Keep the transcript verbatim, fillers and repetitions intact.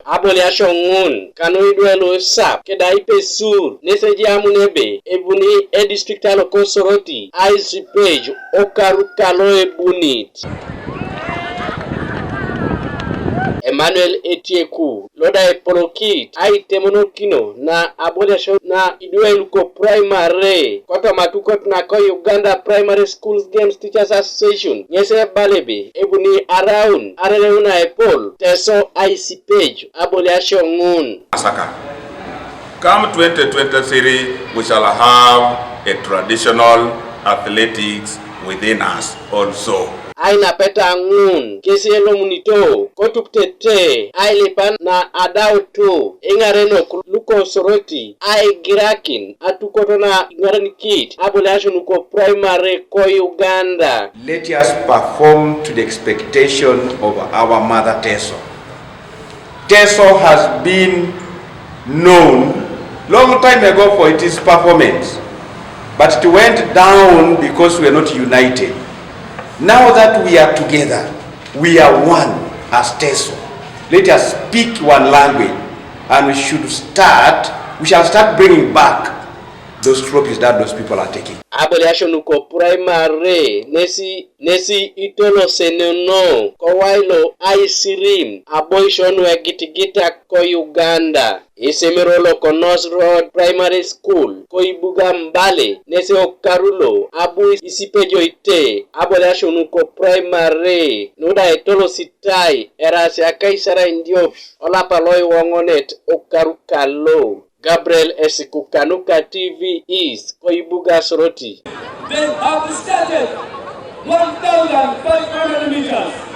Aboliasio ŋun kanu idwe lu isap keda ipesur neseji amun ebe ebuni edistrict alo ko Soroti aisipej okaru kalo ebunit. Emmanuel Etieku loda epolokit aitemonokino na aboliasio na idwe luko primary kotoma atukot nako Uganda Primary Schools Games Teachers Association ŋes ebala ebe ebuni araun arereun aepol Teso aisipej aboliasio ŋun. Asaka. Come twenty twenty-three, we shall have a traditional athletics within us also. Ainapeta ŋun kesi elomunito kotuptete ailipan na adautu iŋarenok luko Soroti aigirakin atukot na iŋarenikit aboliasio nuko primary ko Uganda. Let us perform to the expectation of our mother Teso. Teso has been known long time ago for its performance, but it went down because we are not united. Now that we are together, we are one as Teso. Let us speak one language, and we should start, we shall start bringing back those trophies that those people are taking. Aboliasio nuko primary nesi nesi itoloseneno kowai lo aisirim aboisio nu egitigita ko Uganda. Isimiro loko North Road Primary School ko Ibuga Mbale nesi okaru lo abu isipejoite aboliasio nuko primary nuda etolositai erasi akaisarei diop olapa loiwoŋonet okaru kalo. Gabriel Esiku kanuka T V East ko Ibuga Soroti. They have started one thousand five hundred meters.